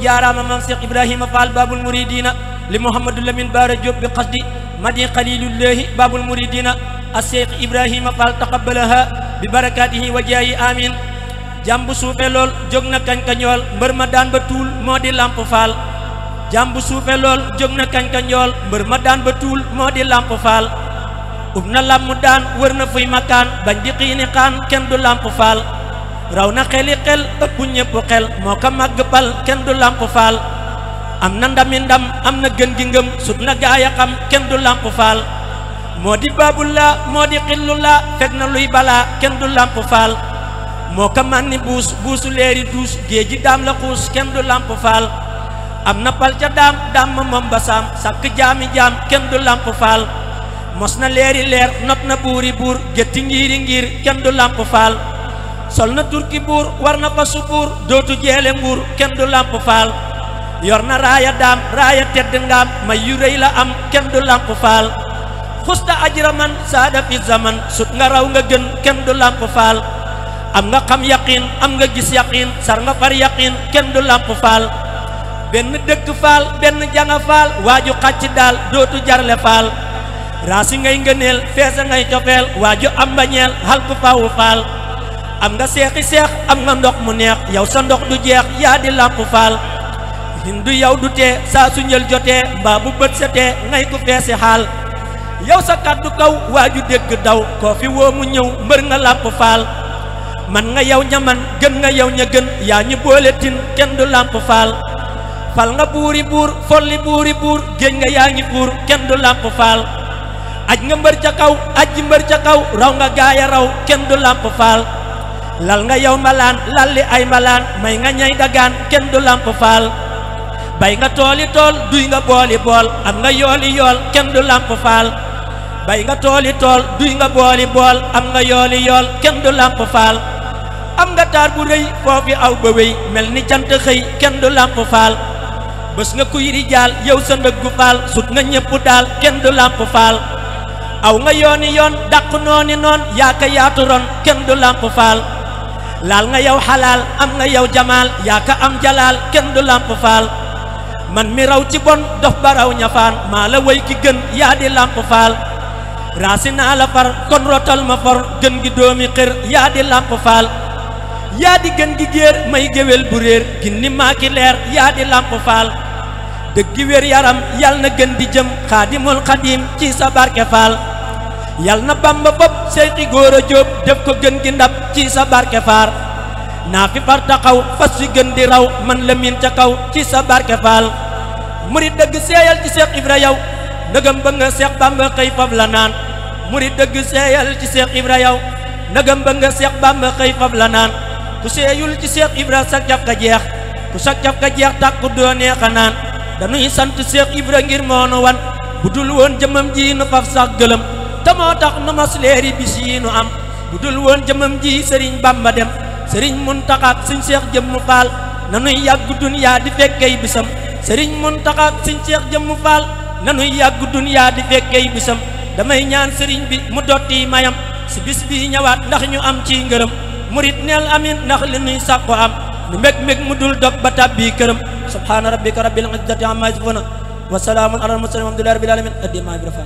jaaraama maam Cheikh Ibrahima Fall babul muridina li Mouhamadou Lamine Bara Diop bi qasdi madi xalilullahi babul muridina a Cheikh Ibrahima Fall taqabbalaha bi barakatihi wa jaayi amin jàmbu suufe lool jóg na kañ ka ñool mbër ma daan ba tuul moo di Lamp Fall jàmbu suufe lool jóg na kañ ka ñool mbër ma daan ba tuul moo di Lamp Fall ub na lam mu daan wër na fuy makaan bañ di xiini xaan kenn du Lamp Fall raw na xeli xel ëpp ñépp xel moo ko màgg pal kenn du Lamp Fall am na ndami ndam am na gën gi ngëm sut na gaaya xam kenn du Lamp Fall moo di baabulaa moo di xillulaa fekk na luy balaa kenn du Lamp Fall moo ko man ni buusu leeri duus géeji daam la xuus kenn du Lamp Fall am na pal ca daam ma moom ba saam sàkk jaami jaam kenn du Lamp Fall mos na leeri leer not na buuri buur gétti ngiiri ngir kenn du Lamp Fall sol na turki buur war na fa subuur dootu jeele nguur kenn du Lamp Fall yor na raaya daam raaya tedd ngaam may yu rëy la am kenn du Lamp Fall xusta ajraman saada fi zaman sut nga raw nga gën kenn du Lamp Fall am nga xam yaqin am nga gis yaqin sar nga far yaqin kenn du Lamp Fall benn dëkk Fall benn janga Fall waaju xàcc daal dootu jarle Fall raasi ngay ngëneel feesa ngay cofeel waaju am bañeel hal ku fawu Fall am nga seexi seex am nga ndox mu neex yow sa ndox du jeex yaa di Lamp Fall hindu yow du tee saa su njël jotee mbaa bu bët setee ngay ku feesi xaal yow sa kàddu kaw waaju dégg daw koo fi woo mu ñëw mbër nga Lamp Fall man nga yow ñaman gën nga yow ña gën yaa ñu boole tin kenn du Lamp Fall fal nga buuri buur folli buuri buur géej nga yaa ngi buur kenn du Lamp Fall aj nga mbër ca kaw ajji mbër ca kaw raw nga gaaya raw kenn du Lamp Fall lal nga yow malaan lalli ay malaan may nga ñay dagaan kenn du Lamp Fall bay nga tooli tool duy nga booli bool am nga yooli yool kenn du Lamp Fall bay nga tooli tool duy nga booli bool am nga yooli yool kenn du Lamp Fall am nga taar bu rëy foofi aw ba wéy mel ni jant xëy kenn du Lamp Fall bés nga kuy rijaal yow sa ndëggu Fall sut nga ñépp daal kenn du Lamp Fall aw nga yooni yoon dàq nooni noon yaaka yaatu ron kenn du Lamp Fall laal nga yow xalaal am nga yow jamaal yaaka am jalaal kenn du Lamp Fall man mi raw ci bon dox ba raw ñafaan maa la way ki gën yaa di Lamp Fall raasi naa la far kon rotal ma for gën gi doomi xër yaa di Lamp Fall yaa di gën gi géer may géwél bu réer ginni maa ki leer yaa di Lamp Fall dëggi wér yaram yal na gën di jëm xaadimul xadim ci sa barke Fall yal na Bamba bopp Seyxi Góora Jóob def ko gën gi ndab ci sa barke Fall naa fi far taxaw fas fi gën di raw man la miin ca kaw ci sa barke Fall murid dëgg seeyal ci Cheikh Ibra yow ndëgëm ba nga Cheikh Bamba xëy fab la naan murid dëgg seeyal ci Cheikh Ibra yow ndëgëm ba nga Cheikh Bamba xëy fab la naan ku seeyul ci Cheikh Ibra sak jaf ka jeex ku sak jaf ka jeex tàkku doo neexa naan dañuy sant Cheikh Ibra ngir moonu wan bu dul woon jëmam ji nu faf sax gëlëm te moo tax nu mos leeri bis yi nu am bu dul woon jëmam ji Sëriñ Bamba dem Sëriñ Muntaxa ak Sëriñ Seex Jëmmu Faal nanuy yàgg duniyaa di fekkey bisam Sëriñ Muntaxa ak Sëriñ Seex Jëmmu Faal nanuy yàgg duniyaa di fekkey bisam damay ñaan sëriñ bi mu dotti mayam si bis bi ñëwaat ndax ñu am ci ngërëm murit neel amin ndax li nuy sàkko am nu mbég mu dul dog ba tàbbi këram subhaana rabbika rabbil izzati amma yasifuna wa salaamun alal mursalin walhamdulillahi rabbil alamin addi maa bi rafa